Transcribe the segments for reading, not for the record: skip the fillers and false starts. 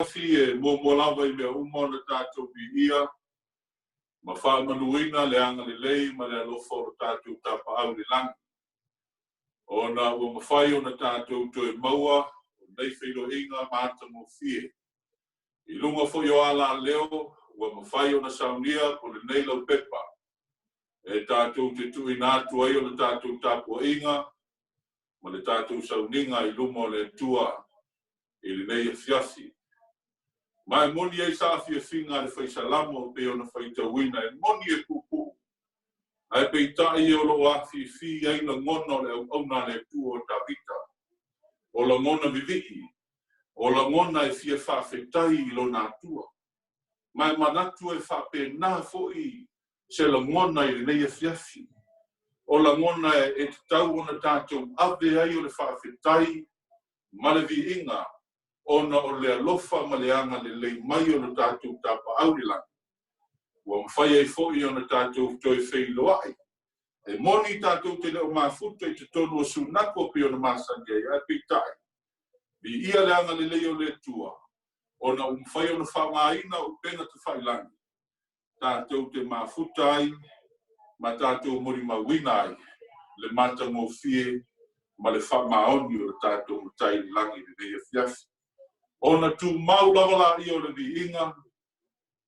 Afiafi e muamua lava i mea uma ona tatou viia ma faamanuina le agalelei ma le alofa o lo tatou Tapaau i le lagi, ona ua mafai ona tatou toe maua o nei feiloaiga matagofie. I luga foi o alaleo ua mafai ona saunia po lenei laupepa e tatou te tuuina atu ai o le tatou tapuaiga ma le tatou sauniga i luma o le Atua i lenei afiafi. Ma e moni ai saafiafiga a le Fai Salamo e pei ona faitauina, e moni e puupuu, ae peitai o lo o afifi ai lagona o le auauna a le Atua o Tavita, o lagona vivii, o lagona e fia faafetai i lona Atua. Ma e manatu e faapena foi se lagona i lenei afiafi, o lagona e tatau ona tatou ave ai o le faafetai ma le viiga, ona o le alofa ma le agalelei mai o le tatou Tapaau i le lagi, ua mafai ai foi ona tatou toe feiloai. E moni tatou te le o mafuta i totonu o Sunako pei ona masani ai, ae peitai, viia le agalelei o le Atua, ona ua mafai ona faaaogaina upega tafailagi, tatou te mafuta ai ma tatou molimauina ai le matagofie ma le faamaoni o le tatou Matai i le lagi i lenei afiafi. Ona tumau lava laia o le viiga,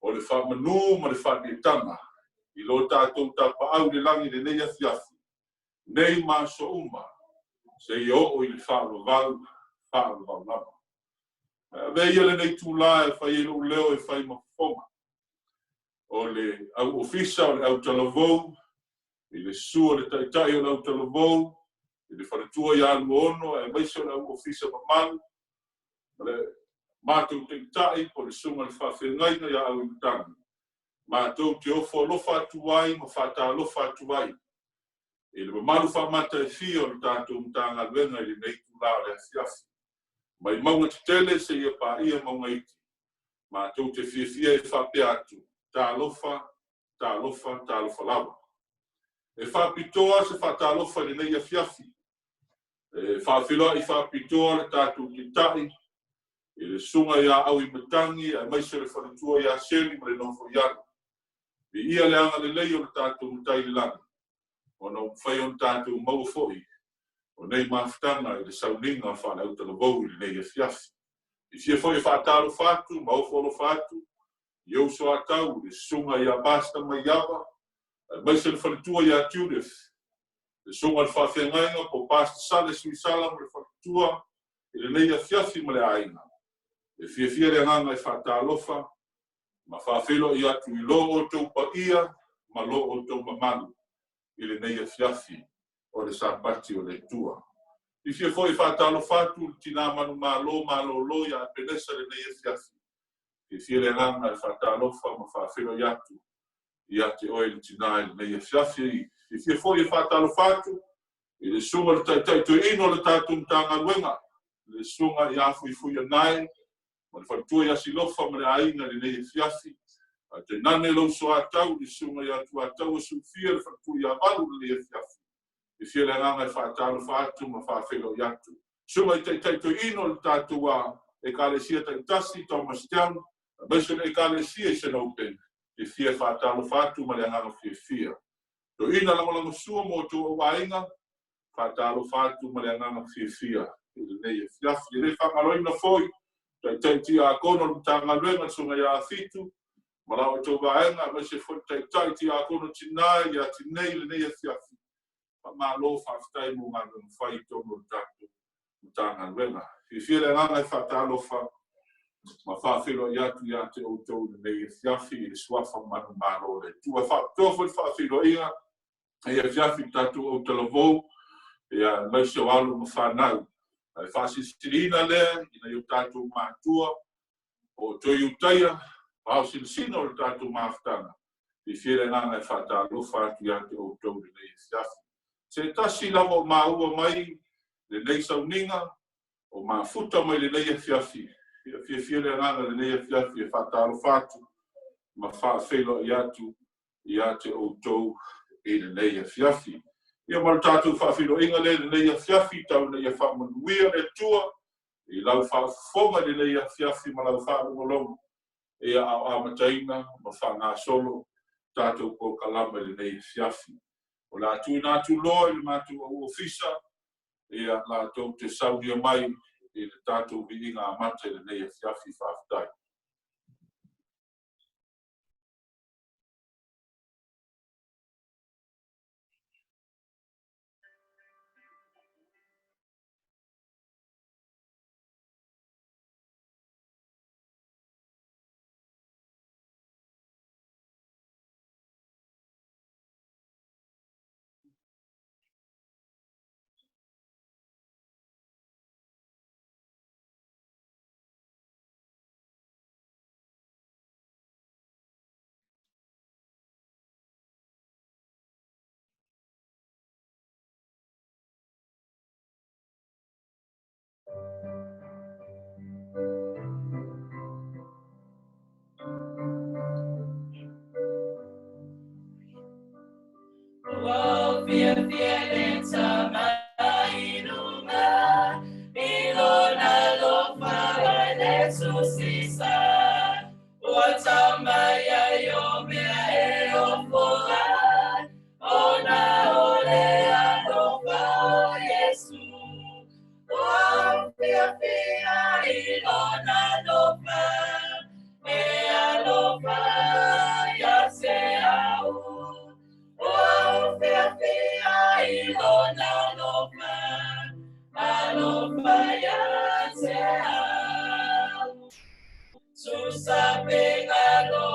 o le faamanu ma le faaneetaga i lo tatou Tapaau i le lagi i lenei afiafi, nei ma aso uma, seia oo i le faavavau, faavavau lava. Avea ia lenei itula e fai ai lou leo e fai ma fofoga o le au ofisa o le au talavou, i le susu o le taitai o le au talavou, i le faletua ia Luaono, aemaise o le au ofisa mamalu, ma le matou taitai po o le susuga i le faafeagaiga ia Auimatagi, matou te ofo alofa atu ai ma faatalofa atu ai i le mamalu faamataifia o le tatou Matagaluega i lenei itula o le afiafi. Mai mauga tetele seia paia mauga iti, matou te fiafia e faapea atu, talofa, talofa, talofa lava. E faapitoa se faatalofa i lenei afiafi. E faafeiloai faapitoa le tatou Taitai i le susuga ia Auimatagi aemaise o le faletua ia Seli ma le Nofoialo. Viia le agalelei o le tatou Matai i le lagi, ona ua mafai ona tatou maua foi o nei mafutaga i le sauniga faale-autalavou i lenei afiafi. E fia foi e faatalofa atu ma ofo alofa atu i ou soatau, le susuga ia Pastor Maiava, aemaise le faletua ia Judith, le susuga i le faafeagaiga po o Pastor Sale Suisala ma le faletua i lenei afiafi ma le aiga. E fiafia le agaga e faatalofa ma faafeiloai atu i lo outou paia ma lo outou mamalu i lenei afiafi o le Sapati o le Atua. E fia foi e faatalofa atu i le tina manumalo malolo ia Apenesa i lenei afiafi. E fiafia le agaga e faatalofa ma faafeiloai atu ia te oe le tina i lenei afiafi. E fiafia foi e faatalofa atu i le susuga i le Taitai Toeaina o le tatou Matagaluega, le susuga ia Fuifuianae ma le faletua ia Silofa ma le aiga i lenei afiafi. Ae tainane lou soatau i le susuga ia Tuataua Sufia le faletua ia Valu i lenei afiafi. E fia le agaga e faatalofa atu ma faafeiloai atu. Susuga i Taitai Toeaina o le tatou Ekalesia taitasi, Thomas Town, aemaise o le Ekalesia i Senopen, e fia faatalofa atu ma le agaga fiafia. Toeaina lagolagosua mo outou auaiga, faatalofa atu ma le agaga fiafia i lenei afiafi. E le faagaloina foi Taitai Tiakono o le Matagaluega, le Susuga ia Afitu, ma la outou vaega, aemaise foi le Taitai Tiakono Tina ia Tinei i lenei afiafi. Faamalo, faafetai mo galuega fai i totonu o le tatou Matagaluega. Fiafia le agaga e faatalofa ma faafeiloai atu ia te outou i lenei afiafi i le suafa manumalo o le Atua. E faapitoa foi le faafeiloaiga i afiafi i tatou autalavou, ia, aemaise o alo ma fanau. Ae faasilisiliina lea i nai o tatou matua, o toe Iutaia, paosinasina o le tatou mafutaga, fiafia le agaga e faatalofa atu ia te outou i lenei afiafi. Se tasi lava o maua mai lenei sauniga, o mafuta mai lenei afiafi, ia fiafia le agaga i lenei afiafi e faatalofa atu ma faafeiloai atu ia te outou i lenei afiafi. Ia ma le tatou faafeiloaiga lea i lenei afiafi, tau ina ia faamanuia le Atua I lau faafofoga i lenei afiafi ma lau faalogologo, ia a o amataina ma faagasolo tatou polokalame i lenei afiafi. O le a tuuina atu loa i le matou au ofisa, ia latou te saunia mai i le tatou viiga amata i lenei afiafi. Faafetai. Ua fiafia le tama i luga, i lona alofa i le tusisa. Ua tau mai ai o mea e ofo ai, ona o le alofa o Iesu. Ua fiafia i lona alofa, e alofa ia te au. Ua fiafia i lona alofa, alofa ia te au. Tusa pegalo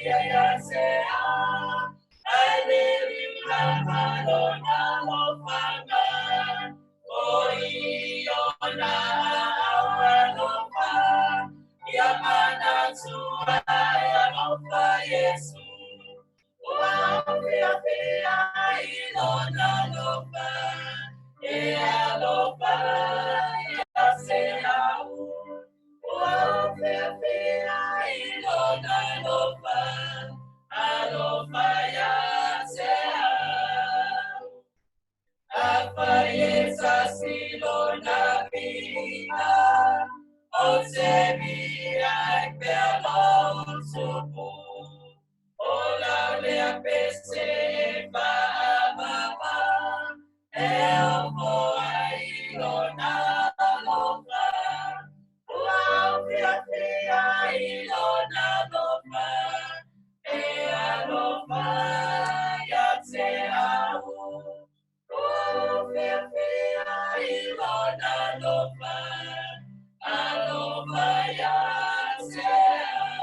ia ia te au, ai le riulanga lona alofanga. O i ona au alofa, ia manatua e alofa Iesu. Ua fiafia i lona alofa, e alofa ia te au. Ua fiafia i lona alofa, alofa ia te au. Afai e tasi lona viiga, o te viia ai pea lou tupu. O lau lea pese e faamama, e ofo ai i lona alofa. Ua fiafia i lona alofa, e alofa ia te au. Ua fiafia i lona alofa, alofa ia te au.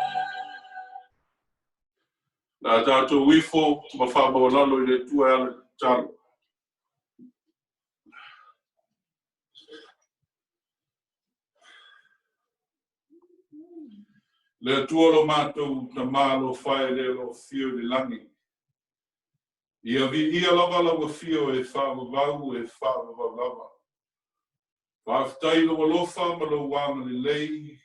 Na tatou ifo ma faamaualalo i le Atua e ala i le tatalo. Le Atua lo matou Tama alofa e le o lo o afio i le lagi. Ia viia lava lau afio e faavavau e faavavau lava. Faafetai i lou alofa ma lou agalelei,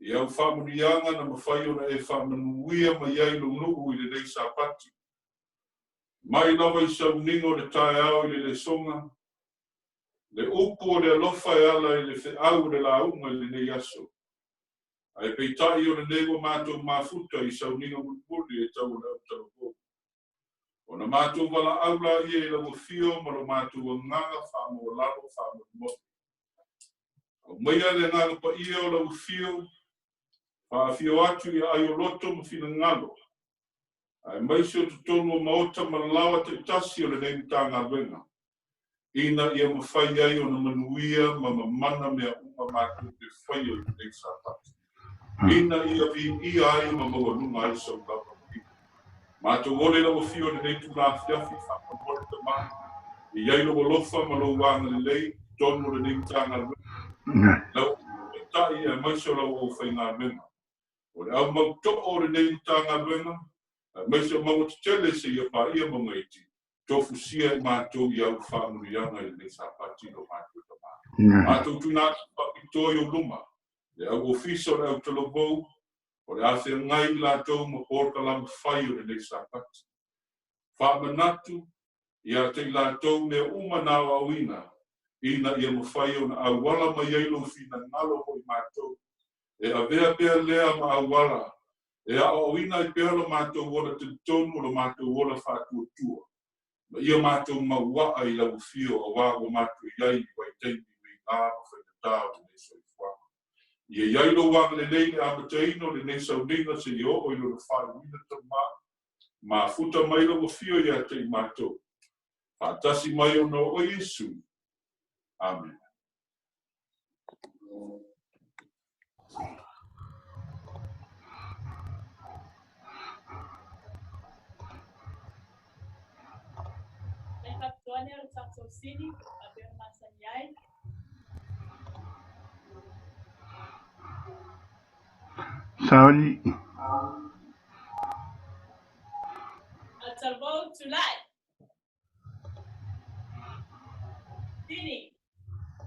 i au faamanuiaga na mafai ona e faamanuia mai ai lou nuu i lenei Sapati. Mai lava i sauniga o le taeao i le lesoga, le upu o le alofa e ala i le feau o le lauga i lenei aso. Ae peitai o lenei ua matou mafuta i sauniga mulimuli e tau o le autalavou. Ona matou valaau laia i lau afio ma lo matou agaga faamaualalo faamolemole. Aumaia le agaga paia o lau afio, faafio atu i aai o loto ma finagalo, aemaise o totonu o maota ma laoa taitasi o lenei Matagaluega, ina ia mafai ai ona manuia ma mamana mea uma matou te faia i lenei Sapati. Ina ia viia ai ma maualuga ai sau lava viiga. Matou ole lau afio i lenei tula afiafi faamolemole Tama, e i ai lou alofa ma lou agalelei totonu o lenei Matagaluega. Lau taitai aemaise o lau aufaigaluega. O le au mautoo o lenei Matagaluega, aemaise o maua tetele seia paia mauga iti, tofusia e matou i au faamanuiaga i lenei Sapati lo matou Tama. Matou tuuina atu faapitoa i ou luma, le au ofisa o le au talavou, o le afeagai i latou ma polokalame fai o lenei Sapati. Faamanatu ia te i latou mea uma na aoaoina, Ina ia mafai ona auala mai ai lou finagalo mo i matou. E avea pea lea ma auala, e aoaoina ai pea lo matou ola talitonu, lo matou ola faatuatua. Ma ia matou mauaa i lau afio, auā ua matou i ai i vaitaimi uigā ma faigatā o lenei soifuaga. Ia i ai lou agalelei i le amataina o lenei sauniga seia oo i lona faaiuina Tama, mafuta mai lau afio ia te i matou. Faatasi mai ona o oe Iesu. Amene. Le faapitoa o le tatou sini, faapea ona masani ai. Saoli. Autalavou tulai. Sini.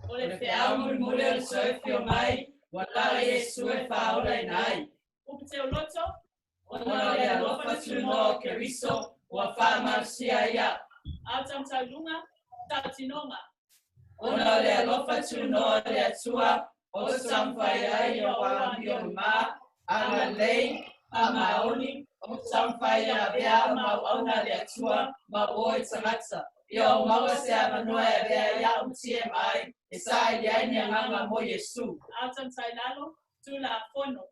O le feau mulimuli o le soifio mai, ua lala Iesu e faaolaina ai. Upu teuloto. Ona o le alofa tunoa o Keriso, ua faamalosia ai au. Autaumatau i luga, tautinoga. Ona o le alofa tunoa o le Atua, o te taumafai ai ia ou amio mama, agalelei, faamaoni, o te taumafai ia avea au ma auauna a le Atua, ma o i tagata. Ia ou maua se avanoa e avea ai a'u ma TMI e saili ai ni agaga mo Iesu. Autaumatau i lalo, Tulafono.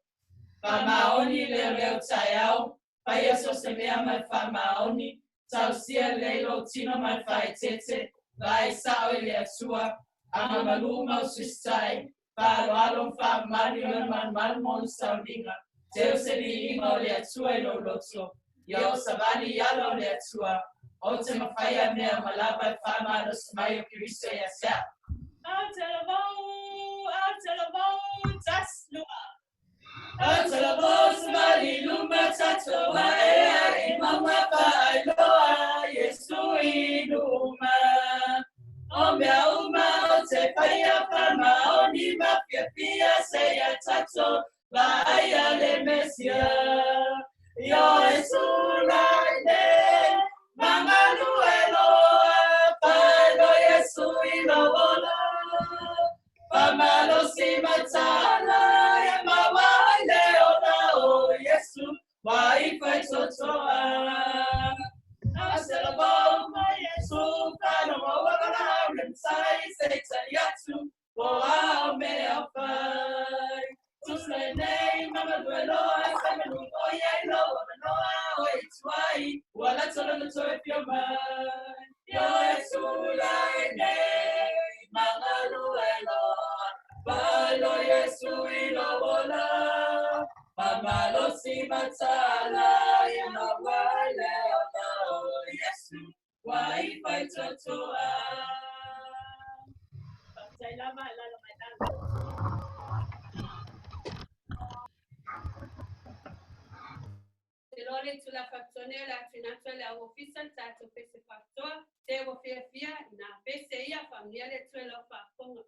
Faamaoni leoleo taeao, faia so o se mea ma le faamaoni, tausia lelei lou tino ma le faaeteete, vaai sao i le Atua, agamalu ma usiusitai, faaaloalo ma faamamalu i lona malumalu ma ona sauniga, teu se viiga o le Atua i lou loto, ia ou savali i ala o le Atua, ou te mafaia mea uma lava i le faamalosi mai o Keriso ia te au. Autalavou, autalavou, tasi, lua. Autalavou, savali i luma, tatou ae i mauga faailoa Iesu i luma. O mea uma ou te faia faamaoni ma fiafia seia tatou vaaia le Mesia. Io Iesu lainei, magalu e loa, faailoa Iesu i lou ola. Faamalosi mataala e maua ai le ola o Iesu, ua i faitotoa. Autalavou ma Iesu, faalogo ua valaau le Matai se i tali atu, po o a au mea o fai. Tusa nei, magalu e loa, faimanu o ia i lou avanoa, o e i tuai, ua lata lona toe afio mai. Io Iesu lainei, magalu e loa, faailoa Iesu i lou ola. Faamalosi mataala, ia maua ai le ola o Iesu, ua i faitotoa. Faafetai lava, alaala mai lalo. Te loa le itula faapitoa nei o le a tuuina atu ai le au ofisa le tatou pese faapitoa, te ua fiafia ina pese ia faamanuia le Atua i lau faafofoga.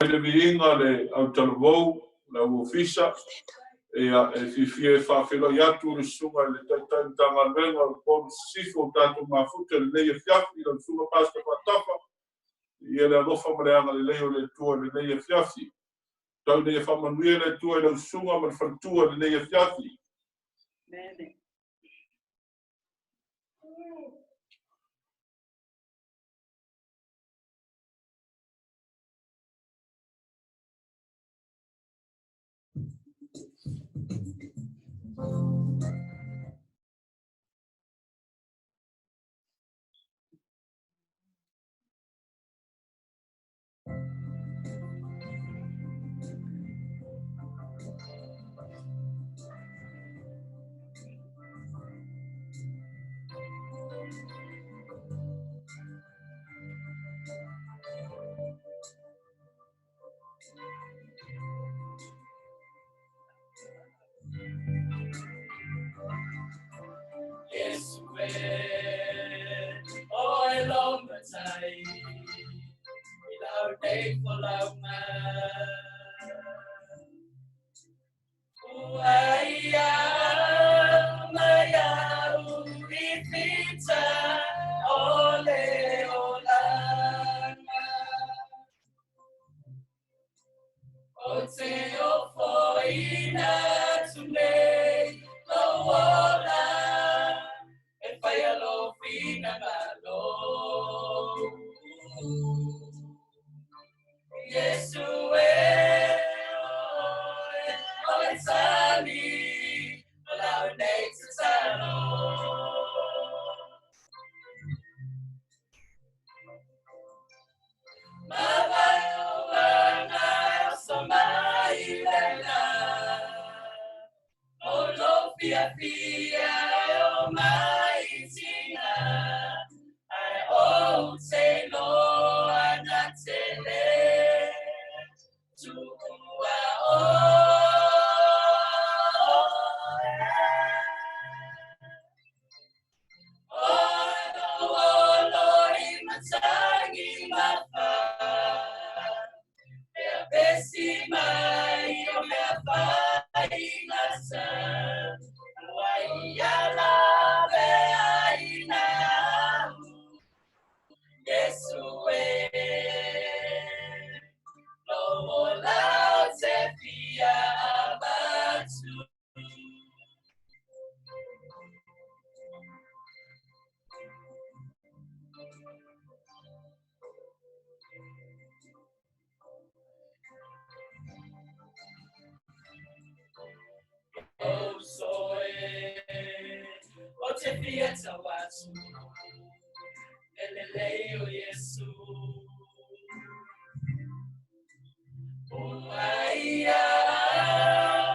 Mai le viiga le autalavou, le au ofisa, ia, e fiafia e faafeiloai atu le susuga i le Taitai Matagaluega o Upolu Sisifo o tatou mafuta i lenei afiafi, lau susuga Pastor Faatafa, ia le alofa ma le agalelei o le Atua i lenei afiafi. Tau ina ia faamanuia le Atua i lau susuga ma le faletua i lenei afiafi. Amen. Iesu e, o e lou matai, i lau nei folauga. fiafia e o mai tina, ae ou te iloa na te lē tuua oe. Oe lou olo i matagi mafa, mea pesi mai o mea faigata, ua ia laveaina au, Iesu e. Lou ola ou te fia avatu. Lou uso e, ou te fia tau atu, e lelei o Iesu. Ua ia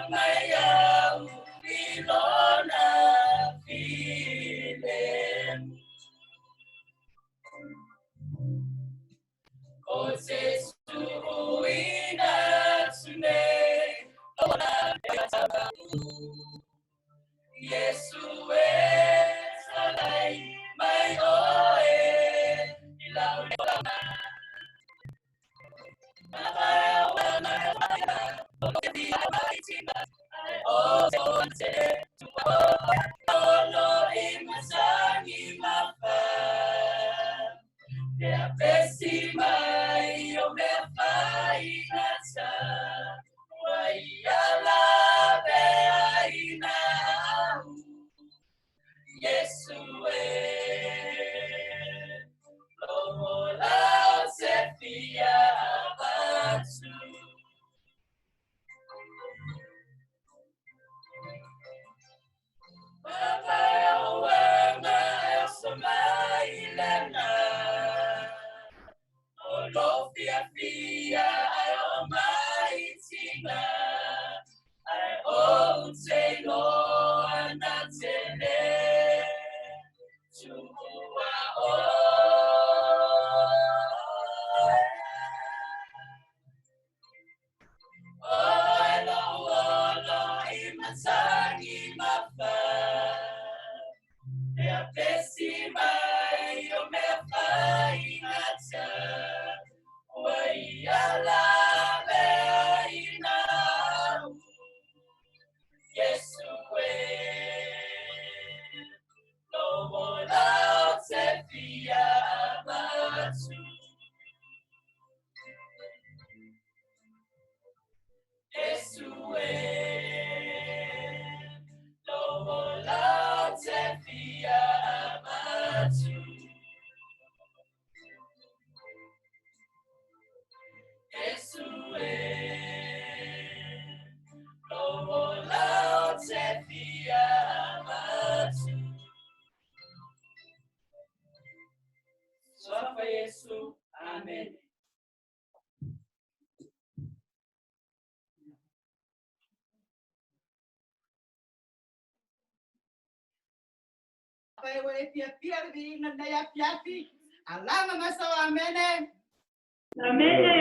mai au i lona filemu. Ko te tuuina atu nei, lona mea tau. Iesu e talai mai oe i lau ola. Iesu e, lou ola ou te fia avatu. Baba e oso mai lena, o lou fiafia ae o mai tina, ae ou te iloa na te lē tuua oe. Oe lou olo i matagi mafa, mea pesi mai o mea faigata, ua ia laveaina au, Iesu e. Lou ola ou te fia avatu. Iesu e, lou ola ou te fia avatu. Iesu e, lou ola ou te fia avatu. Suafa Iesu. Amene. Afai ua e fiafia le viiga i lenei afiafi, alaga mai sau amene. Amene.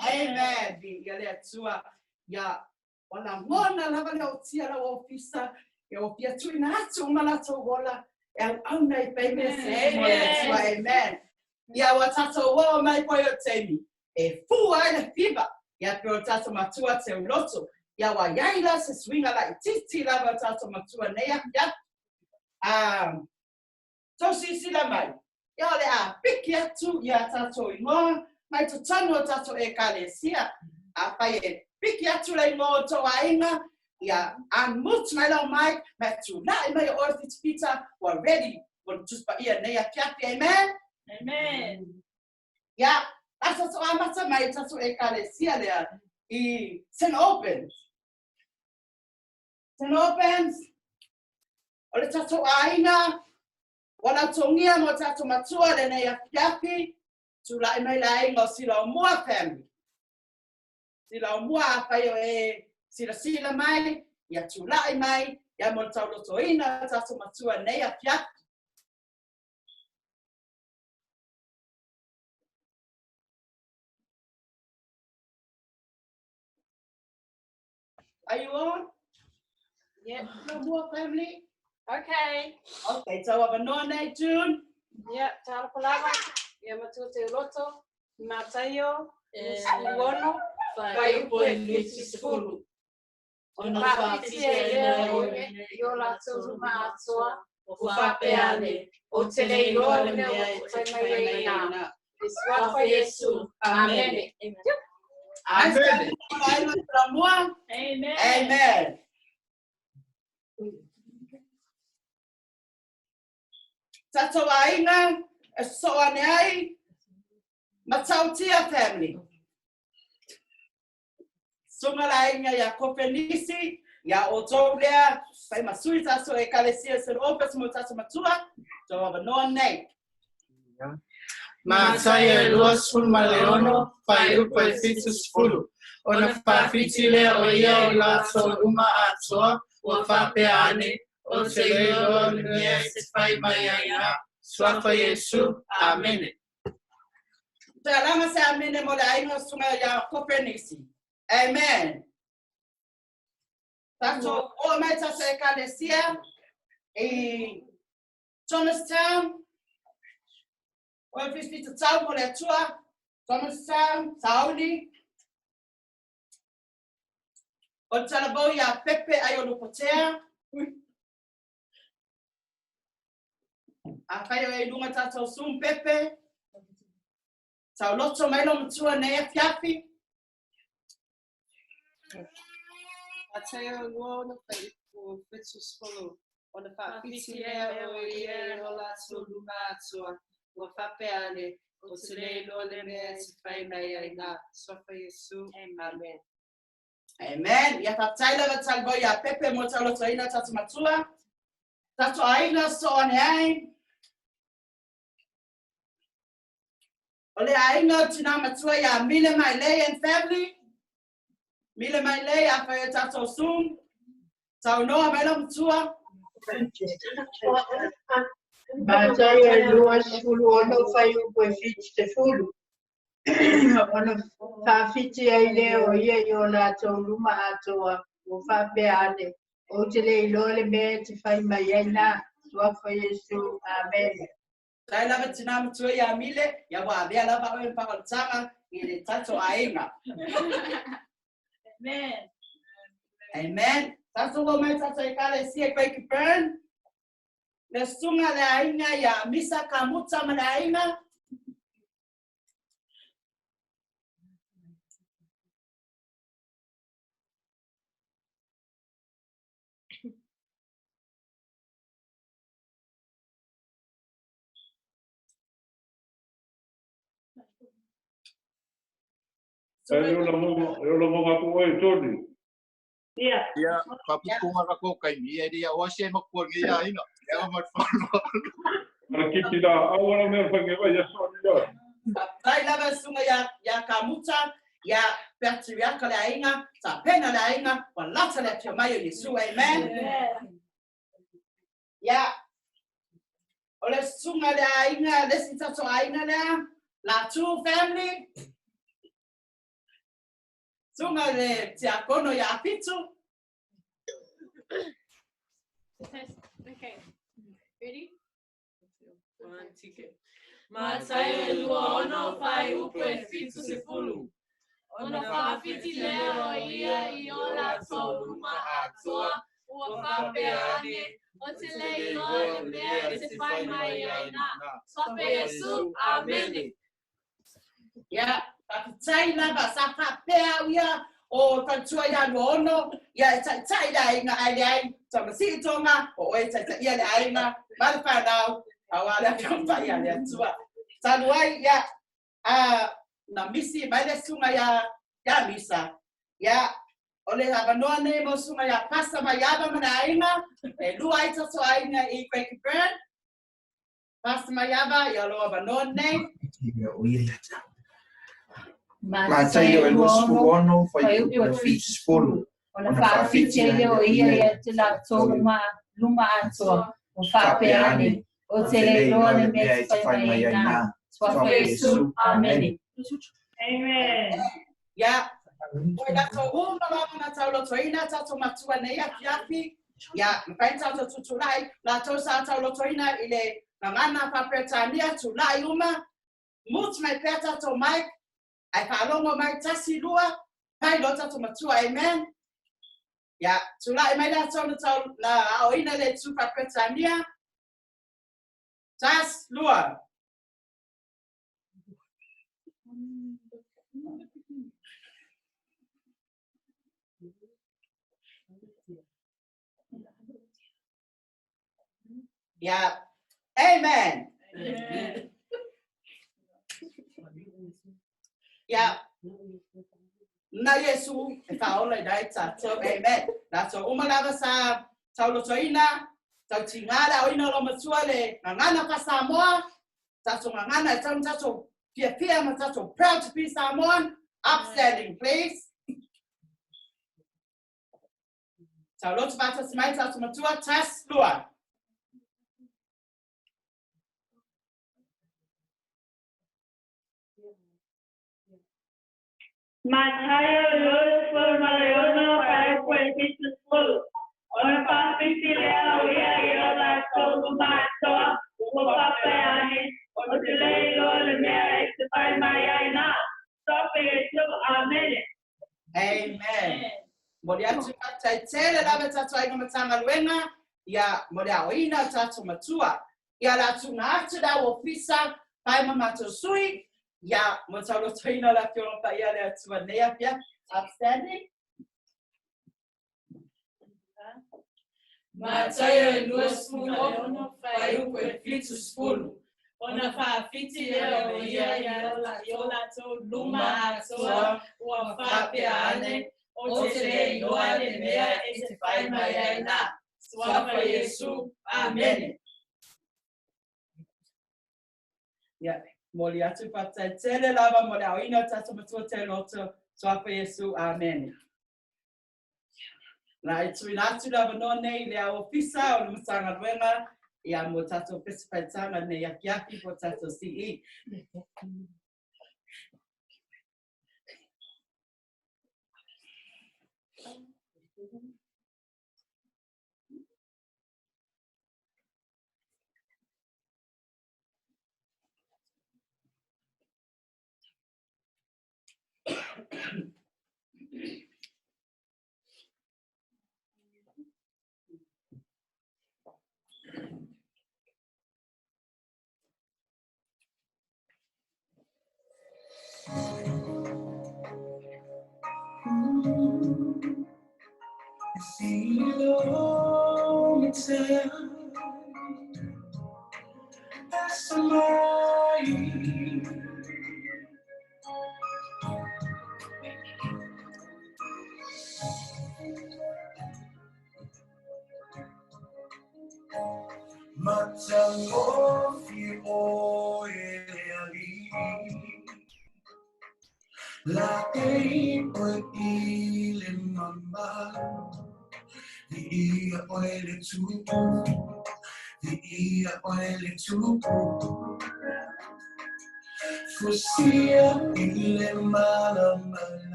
Amen. Viia le Atua. Ia, ua lagona lava le ootia lau ofisa, e ua fia tuuina atu uma latou ola e auauna i fai mea sili mo le Atua. Amen. Ia, ua tatou oo mai foi o le taimi e fua ai le fiva, ia pei o le tatou matua teuloto. Ia, ua iai la se suiga laitiiti lava o tatou matua nei afiafi. A tou silasila mai, ia o le a piki atu ia tatou igoa mai totonu o tatou Ekalesia. Afai e piki atu le igoa o tou aiga, ia unmute mai lau mic, ma e tulai mai o oe fitafita, ua ready mo le Tusi Paia nei afiafi. Amen? Amen. Ia, a tatou amata mai i tatou Ekalesia lea i St. Albans. St. Albans, o le tatou aiga, ua lautogia mo tatou matua lenei afiafi, tulai mai le aiga o Silaomua family. Silaomua, afai o e silasila mai, ia tulai mai, Ia mo le taulotoina o tatou matua i lenei afiafi. Are you on? Yeah. No more family? Okay. Okay, tau avanoa nei, June. Yeah, talofa lava. Ia matua Teuloto, Mataio, 26, fuaiupu e 70. Ona faafiti ai lea o ia i o latou luma atoa, ua faapea ane, Ou te le iloa le mea ua fai mai ai i ina. I le suafa o Iesu. Amene. Amen. Amen. Amen. Tatou aiga e sosoo ane ai, Matautia family. Sunga le aiga ia Kofenisi, ia outou lea, fai ma sui tatou Ekalesia St. Albans mo tatou matua, tou avanoa nei. Mataio e 26, fuaiupu e 70. Ona faafiti lea o ia i o latou luma atoa, ua faapea ane, Ou te le iloa le mea e te fai mai ai ina. Suafa Iesu. Amene. Toe alaga se amene mo le aiga o Susuga ia Kofenisi. Amen. Tatou oo mai tatou Ekalesia i Thomastown, o e whiwhi tatau mo le Atua, Thomastown, Sauni, o le talavou ia Pepe ai o Lupotea, Afai o e i lunga tatou Zoom Pepe, tauloto mai lo matua nei afiafi. Mataio 2 fuaiupu 70. Ona faafiti lea o ia i o latou luma atoa, ua faapea ane, Ou te le iloa le mea e te fai mai ai ina. Suafa Iesu. Amen. Amen. Ia faafetai lava talavou ia Pepe mo taulotoina tatou matua. Tatou aiga sosoo ane ai. O le aiga o tina matua ia Mile Mailei and family. Mile Mailei, afai o tatou Zoom. Saunoa mai lau matua. Mataio e 26 fuaiupu e 70. Ona faafiti ai lea o ia i o latou luma atoa, ua faapea ane, Ou te le iloa le mea e te fai mai ai ina. Suafa Iesu. Amene. Faafetai lava tina matua ia Mile, ia ua avea lava oe ma faaolataga i le tatou aiga. Amen. Amen. Tatou oo mai tatou Ekalesia i Craigieburn. Le susuga le aiga ia Misa Kamuta ma le aiga. E ola monga, e ola monga ko oe, Tony. Ia. Ia, whapukunga ka ko kai mi e ria o ase ma ko ngi ia ina. Ia ma whano. Ana kiti la au ana mea whange vai ia so ni ia. Faafetai lava le susuga ia, ia Kamuta, ia Patriaka le aiga, Tapena le aiga, ua lata le afio mai o Iesu. Amen. Ia, o le susuga le aiga, le isi tatou aiga lea, Latu family, susuga le tiakono ia Afitu. Okay. Ready? One ticket. Mataio e 26 fuaiupu e 70. Ona faafiti lea o ia i o latou luma atoa, ua faapea ane, Ou te le iloa le mea e te fai mai ai ina. Suafa Iesu. Amene. Ia, faafetai lava, sa faapea au ia o tautua ia 26, ia e taitai le aiga ae leai, Tamasii Tonga, o oe e taitaia le aiga ma le fanau, aua le Afioga Paia a le Atua. Talu ai, ia, a, na misi mai le susuga ia, ia Misa, ia, o le avanoa nei mo susuga ia Pasa Maiava ma le aiga, e lua ai tatou aiga i Craigieburn. Pasa Maiava, ia lou avanoa nei. Mataio e 26, fuaiupu e 70. Ona faafiti ai lea o ia ia te latou uma luma atoa, ua faapea ane, Ou te le iloa le mea e te fai mai ai na. Suafa Iesu. Amene. Amen. Ia, o i latou uma lava na taulotoina tatou matua nei afiafi, ia, mafai ona tatou tutulai, latou sa taulotoina i le gagana faa-Peretania, tulai uma, mute mai pea tatou mic, ae faalogo mai, tasi, lua, fai loa tatou matua, amen. Ia, tulai mai latou na tau, na aoina le itu faa-Peretania, tasi, lua. Ia, amen. Amen. Ia, na Iesu e faaola i nai tatou. Amen. Latou uma lava sa taulotoina, tautigā le aoina o lau matua le gagana faa-Samoa, tatou gagana e tau na tatou fiafia ma tatou proud to be Samoan. Upstanding, please. Tauloto faatasi mai tatou matua, tas lua. Mataio 26 fuaiupu e 70. Ona faafiti lea o ia i o latou luma atoa, ua faapea ane, Ou te le iloa le mea e te fai mai ai na. Suafa Iesu. Amene. Amen. Momoli atu faafetai tele lava i tatou aiga Matagaluega, ia, mo le aoina o tatou matua. Ia la tuuina atu le au ofisa, pae ma matou sui, ia, mo le taulotoina o le Afioga Paia a le Atua nei afiafi. Upstanding. Mataio e 26, fuaiupu e 70. Ona faafiti lea o ia i o latou luma atoa, ua faapea ane, Ou te le iloa le mea e te fai mai ai na. Suafa Iesu. Amene. Ia, momoli atu faafetai tele lava mo le aoina o tatou matua teuloto. Suafa Iesu. Amene. Na e tuuina atu le avanoa nei i le au ofisa o le Matagaluega ia mo tatou pese faitaga nei afiafi po o tatou CE.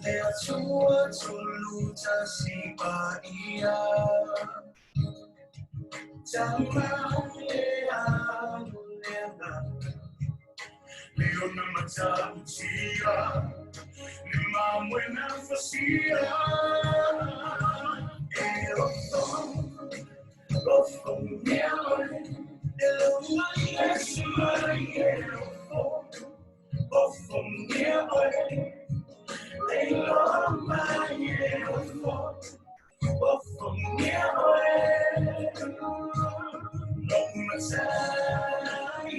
Le Atua tolu tasi paia. Tama e alulega. Le ona matautia. Le mamoena fasia. E ofo, ofo mea oe. E loa Yesu mai e ofo, ofo mea oe. E loa mai e ofo, ofo mea oe. Lo matai.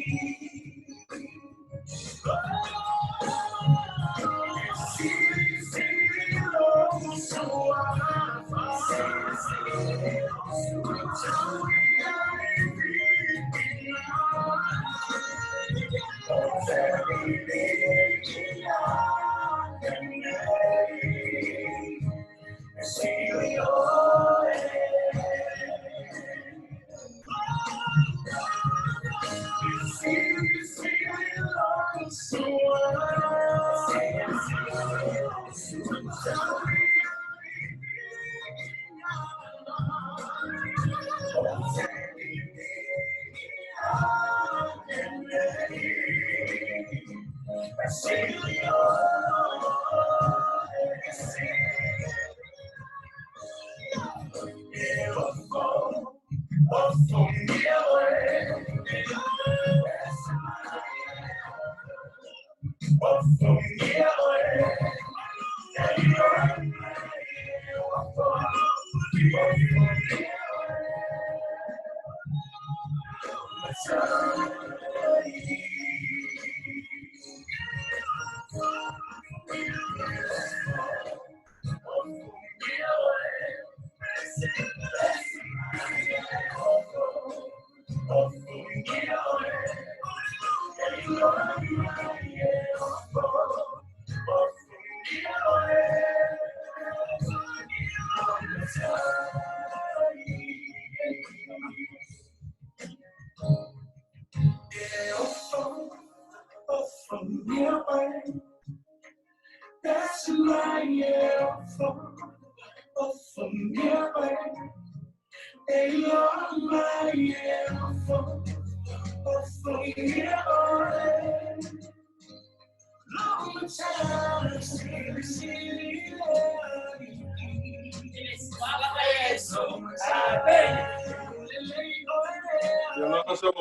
Sili, sili, lo suafa. Sili, sili, lo suafa.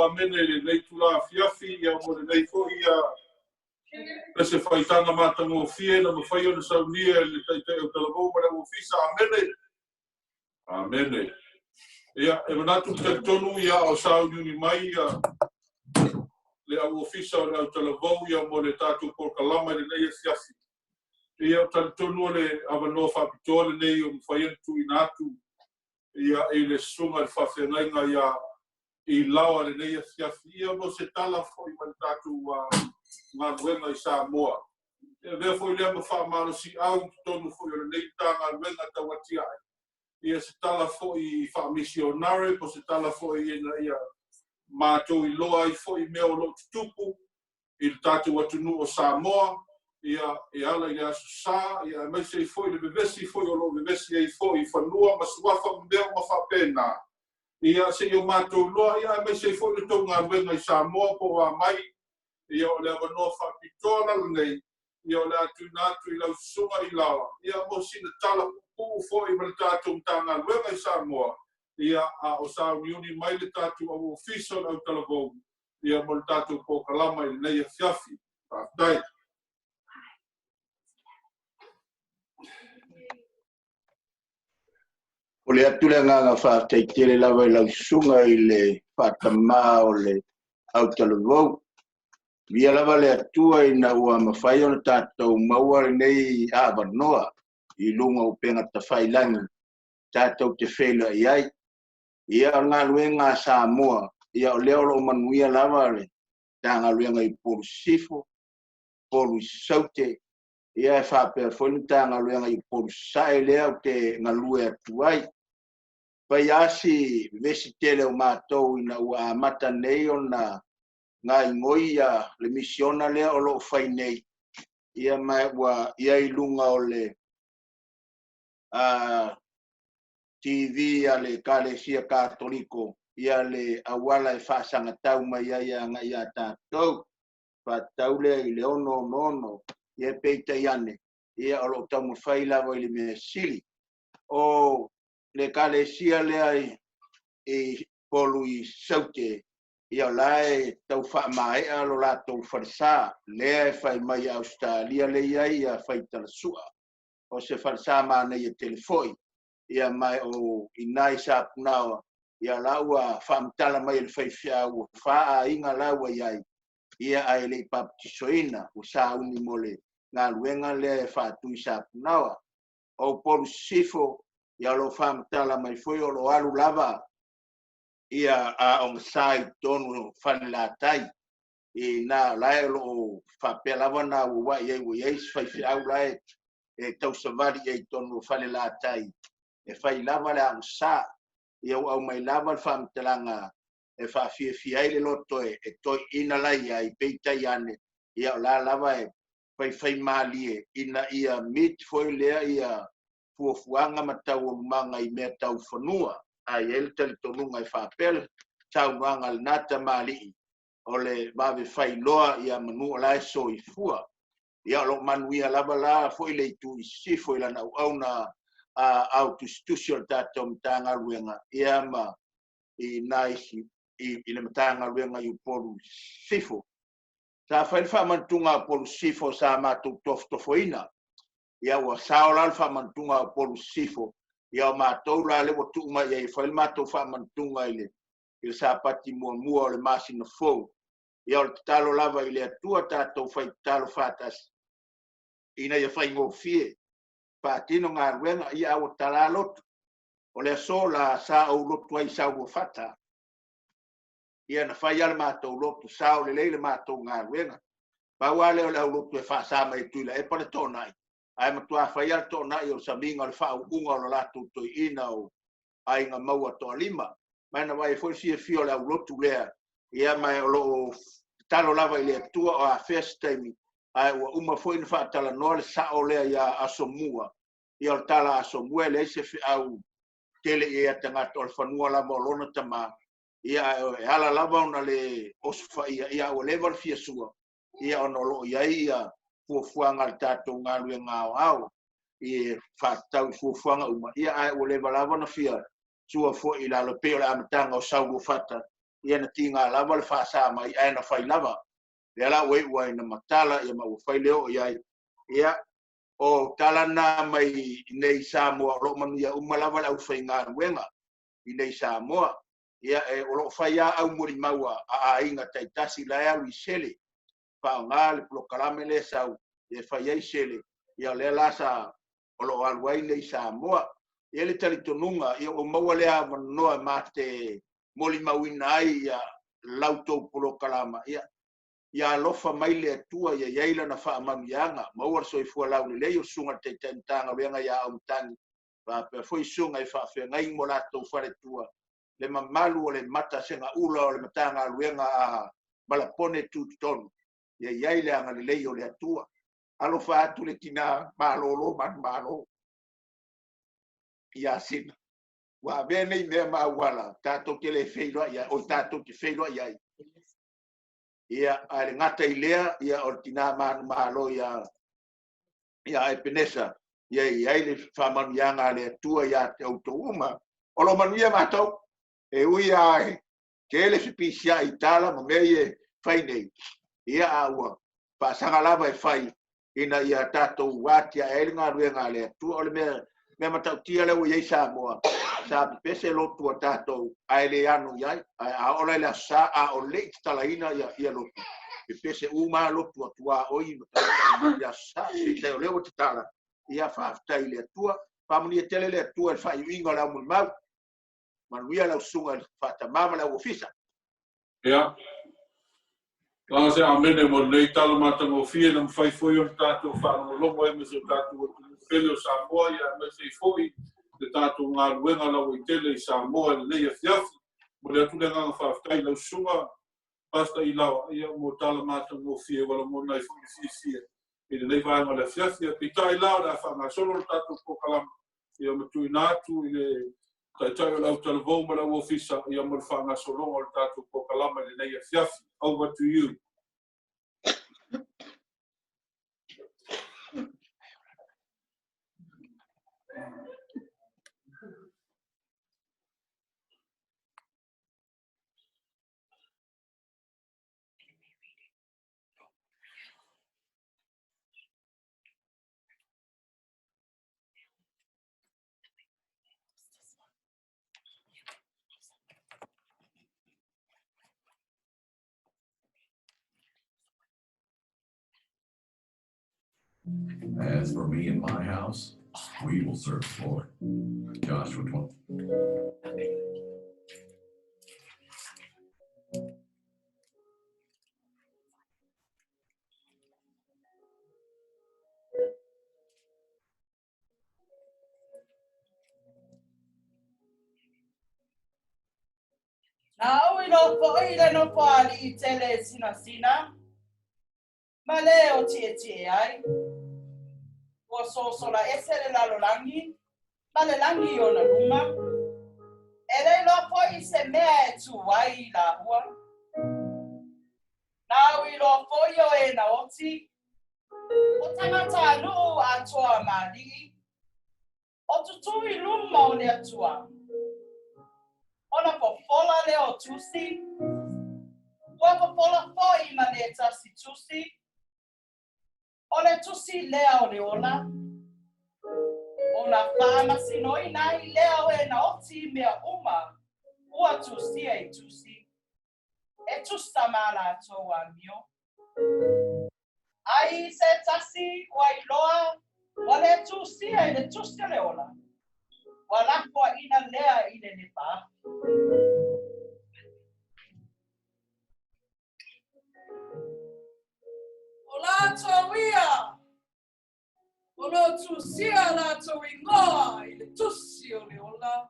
Amene le nei tula afiafi ia mo le nei foi ia pese faitanga matagofie na mafai ona saunia le taitai o talavou ma le ofisa. Amene. Amene. Ia e manatu talitonu ia o sauniuni mai ia le au ofisa o le au talavou ia mo le tatou polokalama i lenei afiafi. Ia o talitonu o le avanoa faapitoa lenei o mafai ona tuuina atu ia i le susuga i le faafeagaiga ia i laoa lenei afiafi ia mo se tala foi ma le tatou galuega i Samoa. E avea foi lea ma faamalosiau i totonu foi o lenei Matagaluega tauatiae. Ia se tala foi faamisionare po se tala foi ina ia matou iloa ai foi mea o loo tutupu i le tatou atunuu o Samoa ia e ala i le aso sa ia aemaise ai foi le vevesi foi o loo vevesi ai foi i fanua ma suafa ma mea uma faapena. Ia seia o matou iloa ia aemaise ai foi le tou galuega i Samoa po o a mai ia o le avanoa faapitoa la lenei ia o le a tuuina atu i lau susuga i laoa ia mo sina tala puupuu foi ma le tatou Matagaluega i Samoa ia a o sauniuni mai le tatou au ofisa o le au talavou ia mo le tatou polokalama i lenei afiafi. Faafetai. O le atu le agaga faafetai tele lava i lau susuga i le faatamā o le autalavou. Via lava le Atua ina ua mafai ona tatou maua lenei avanoa i luga o upega tafailagi tatou te feiloai ai. Ia o le galuega a Samoa, ia o lea o loo manuia lava le Matagaluega i Upolu Sisifo, Upolu i Saute, ia e faapea foi le Matagaluega i Upolu Sasae lea ou te galue atu ai. Fai asi vevesi tele o matou ina ua amata nei ona gaigoi ia le misiona lea o loo fai nei, ia ma ua ia i luga o le TV a le Ekalesia Katoliko ia le auala e faasagatau mai ai agai iā tatou. Faatatau lea i le 666, ia peitai ane, ia o lo o taumafai lava i le mea sili. O le Ekalesia lea i Upolu i Saute, ia o la e tau faamaea lo latou falesa, lea e fai mai i Ausetalia lea e i ai ia Faitalasua. O se falesa manaia tele foi. Ia ma o i ina i Sapunaoa, ia la ua faamatala mai e le faifeau ua fa aiga la ua i ai, ia ae le i papatisoina, ua sauni mo le galuega lea e faatu i Sapunaoa. O Upolu Sisifo, ia o lo o faamatala mai foi o lo o alu lava ia aoga i totonu o Falelatai, i na la e o lo o faapea lava na auauai ai, ua i ai se faifeau la e tausavali i ai i totonu o Falelatai, e fai lava le aoga. Ia ua aumai lava le faamatalaga e faafiafia ai le loto e toeaiina la i ai, peitai ane, ia o la lava e faifai malie ina ia meet foi lea ia fuafuaga ma taualumaga i mea tau fanua. Ae i ai le talitonuga e faapea le saunoaga a lena tamalii, o le vave failoa ia manu o la e soifua. Ia o lo o manuia lava la foi le itu i sisifo i lana auauna a au tusitusi o le tatou Matagaluega, ia ma i nai i le Matagaluega i Upolu Sisifo. Sa fai le faamanatuga a Upolu Sisifo sa matou tofotofoina. Ia ua sao la le faamanatuga a Upolu Sisifo, ia o matou la lea ua tuu mai i ai e fai le matou faamanatuga i le Sapati muamua o le masina fou. Ia o le tatalo lava i le Atua tatou fai tatalo faatasi ina ia faigofie faatino galuega, ia a ua talā lotu. O le aso la sa ou lotu ai i Sauluafata. Ia na fai lava le matou lotu, sao lelei le matou galuega. Pau lava lea o le aulotu e faasa mai e Tuilaepa le toonai, ae matua fai lava le toonai o le samiga o le faauuga o le latou toeaina o Aiga Maua Toalima. Ma na vaai foi le fiafia o le aulotu lea, ia ma o lo o tatalo lava i le Atua o afea se taimi, ae ua uma foi ona faatalanoa le sao lea ia Asomua. Ia o le tala a Asomua e leai se feau tele i ai a tagata o le fanua lava o lona tama, ia ae e ala lava ona le osofaia, ia ua leva le fia sua, ia ona o lo o i ai ia fuafuaga a le tatou galuega aoao i faatatau i fuafuaga uma, ia ae ua leva lava ona fia sua foi i lalo pei o le amataga o Sauluafata, ia na tiga lava le faasa mai ae na fai lava. Lea la ua iu ai na matala, ia ma ua fai le oo i ai. Ia o tala na mai nei Samoa, o lo o manuia uma lava le aufaigaluega i nei Samoa. Ia e o lo o fai lava aumolimau a aiga taitasi la e alu i sele, faaaoga le polokalame lea sau e fai ai sele, ia o lea la sa o lo o alu ai nei Samoa. E i ai le talitonuga, ia ua maua lea avanoa e ma te molimauina ai ia lautou polokalama, ia ia alofa mai le Atua ia i ai lana faamanuiaga, maua le soifua laulelei o susuga i le Taitai Matagaluega ia Aumatagi, faapea foi susuga i faafeagai mo latou faletua, le mamalu o le mata segaula o le Matagaluega a Malapone Tutotonu, ia i ai le agalelei o le Atua. Alofa atu le tina malolo manumalo ia Sina. Ua avea nei mea ma auala tatou te le feiloai ai, o tatou te feiloai ai. Ia, ae le gata i lea, ia o le tina manumalo ia Epenesa, ia i ai le faamanuiaga a le Atua ia te outou uma. O lo manuia matou, e ui a e tele fepisiai i tala ma mea ia e fai nei, ia a ua faasaga lava e fai ina ia tatou atiae ai le galuega a le Atua. O le mea matautia lea ua i ai Samoa, sa pepese lotu a tatou ae le ano i ai, ae a oo la i le Aso Sa, a o le i tatalaina ia lotu, pepese uma lotu atuaoi ma tagata i le Aso Sa. Peitai o lea ua tatala, ia faafetai i le Atua. Faamanuia tele le Atua i le faaiuiga o le aumolimau. Manuia lau susuga i le faatamā ma le au ofisa. Ia. Laga se amene mo lenei tala matagofie na mafai foi ona tatou faalogologo ai ma si o tatou atunuu pele o Samoa, ia aemaise ai foi le tatou galuega lauaitele i Samoa i lenei afiafi. Momoli atu le agaga faafetai i lau susuga Pastor Ilaoa, ia mo tala matagofie ua lagona ai foi le fiafia i lenei vaega o le afiafi. Peitai la o le a faagasolo le tatou polokalame. ia ma tuuina atu i le Taitai o le Autalavou ma le Au Ofisa ia mo le faagasologa o le tatou polokalama i lenei afiafi. Over to you. As for me and my house, we will serve the Lord. Joshua 20. Na au i loa foʻi le nofoalii tele e sinasina, ma le o tietie ai. Ua sosola ese le lalolagi ma le lagi i ona luma. E le iloa foʻi se mea e tu ai i lahua. Na au iloa foʻi o e na oti, o tagata nuu atoa ma alii, o tutū i luma o le Atua. Ona fofola lea o tusi, ua fofola foʻi ma le tasi tusi, o le tusi lea o le ola. Ona faamasinoina ai lea o e na oti i mea uma ua tusia i tusi, e tusa ma latou amio. Ai i se tasi ua iloa ua le tusia i le tusi o le ola, ua lafoaina lea i le lepa afi. O latou ia, o lo o tusia latou igoa i le tusi o le ola.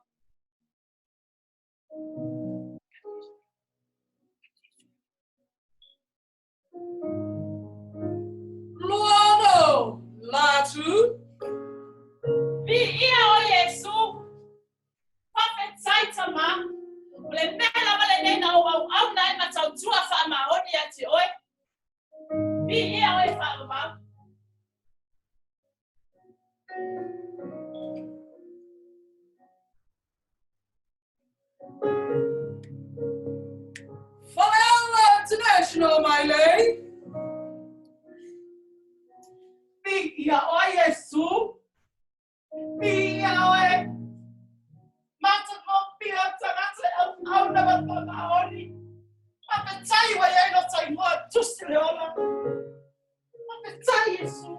Luano latu. Viia o Iesu. Faafetai Tama. O le mea lava lenei na ou auauna ai ma tautua faamaoni ia te oe. Viia oe faavavau. Faleaula International, my lei. Viia oe Iesu. Viia oe. Matagofie tagata e auauna ma le faamaoni. Faafetai ua i ai lota igoa tusi o le ola. Faafetai Iesu.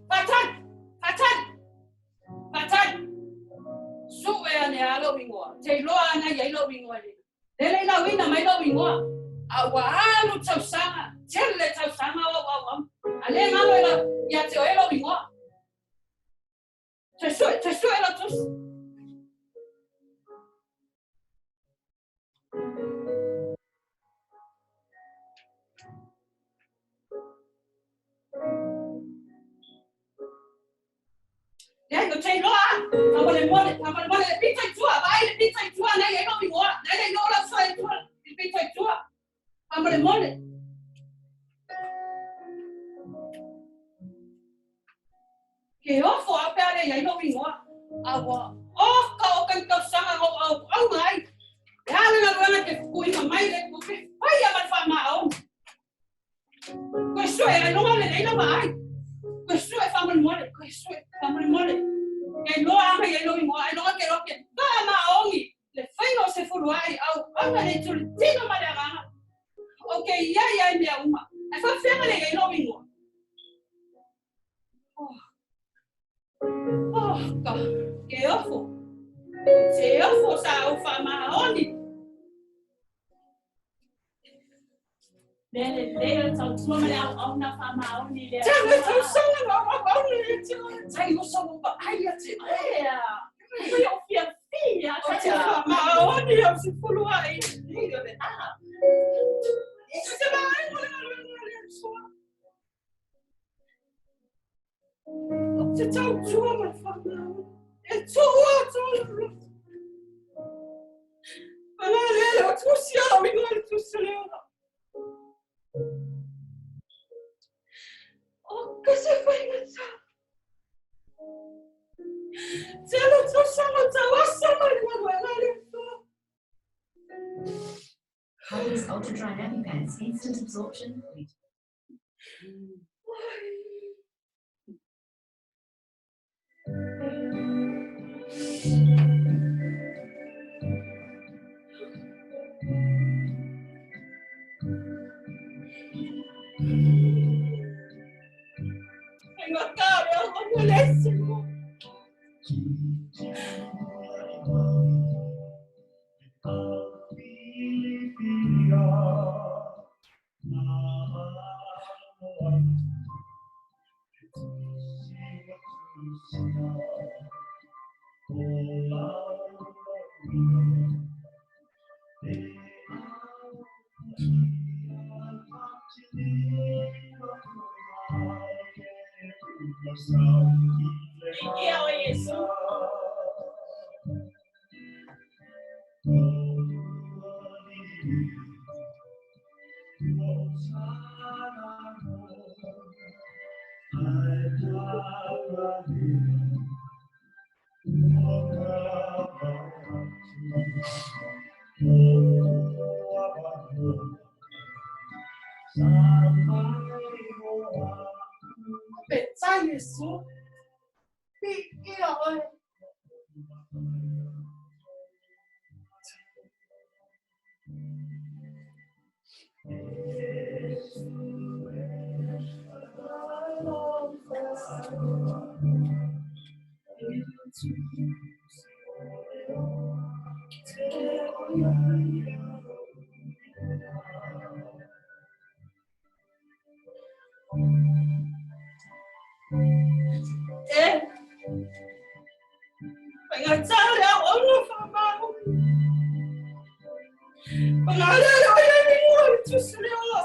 Faatali! Faatali! Faatali! Sue ane a lou igoa. Te iloa ana i ai lou igoa i le le lauina mai lou igoa. A ua alu tausaga, tele tausaga o au auauna. A le galo e lau, ia te oe lou igoa. Toe sue, toe sue lau tusi. Leai, ou te iloa a, faamolemole, faamolemole le pito i tua, vaai le pito i tua, nei ai lou igoa, nei le igoa o lau soa i tua, i le pito i tua, faamolemole. Ke ofo a pea le i ai lou igoa, a ua oka oka ni tausaga na ou auauna ai, e a le galuega e te fukuina mai le ke faia ma le faamaoni. Koe sue ailoga lelei lau vaai. Koe sue faamolemole, koe sue faamolemole. Ke iloa aga i ai lou igoa, ailoga ke iloa ke faamaoni le faiga o se fuluai auauna nei tulitino ma le agaga. O ke iai ai mea uma. Ae faafefea le i ai lou igoa? Oh, oh ka, ke ofo. Te ofo sa au faamaoni. Mea lelei o le tautua ma le auauna faamaoni i le Atua. Tele tausaga na auauna i le Atua. Tai oso ua vaai ia te oe. Ea. Ua ou fiafia. O te faamaoni au sefulu ai. Nei o le a. Se tautua ma le faamaoni. E tuu atu lou loto. Paga lea ua tusi au igoa i le tusi o le ola. O ka se faigata. Tele tausaga o tauasa mai le galuega a le Atua. Huggies Ultra Dry Nappy Pants, instant absorption. Faigata o le auauna le isi mo. Viia o Iesu. Peitai Iesu, viia oe. E, faigata le auauna faamaoni. Paga lea le o i ai le igoa i le tusi o le ola.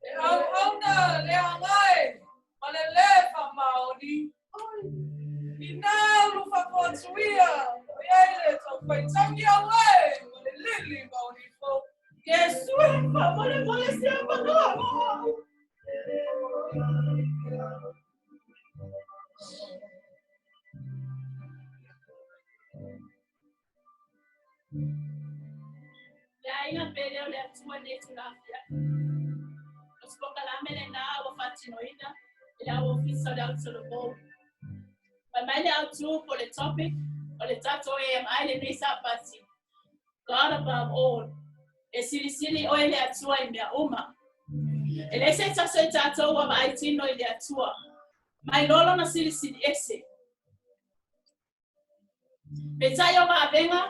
E auauna le aga e ma le lē faamaoni. Inā ulufafoatuia o i ai le taufaitagi au e ma le lili maonifo. Iesu e, faamolemole se avanoa mo au. Le aiga pele o le Atua i lenei itula afiafi. O se polokalame lenā ua faatinoina e le au ofisa o le Autalavou. Fai mai le autū po o le topic o le tatou AMI lenei Sapati, God above all. E silisili oe le Atua i mea uma. E leai se tasi o i tatou ua vaai tino i le Atua. Mai loa lona silisili ese. Peitai o vavega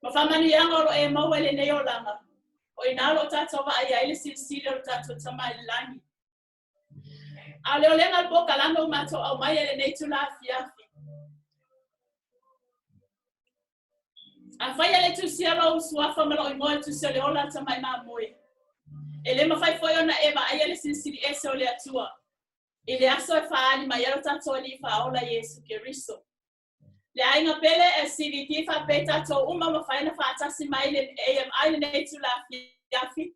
ma faamanuiaga o lo o e maua i lenei olaga, o i ina o lo o tatou vaai ai le silisili o le tatou Tama i le lagi. A o le olega o le polokalame ua matou aumaia i lenei itula afiafi. Afai e le tusia lou suafa ma lou igoa i le Tusi o le Ola a le Tamai Mamoe, e le mafai foi ona e vaaia le Silisili Ese o le Atua i le aso e faaali mai ai lo tatou Alii Faaola Iesu Keriso. Le aiga pele SCVP faapea i tatou uma mafai ona faatasi mai le AMI lenei itula afiafi,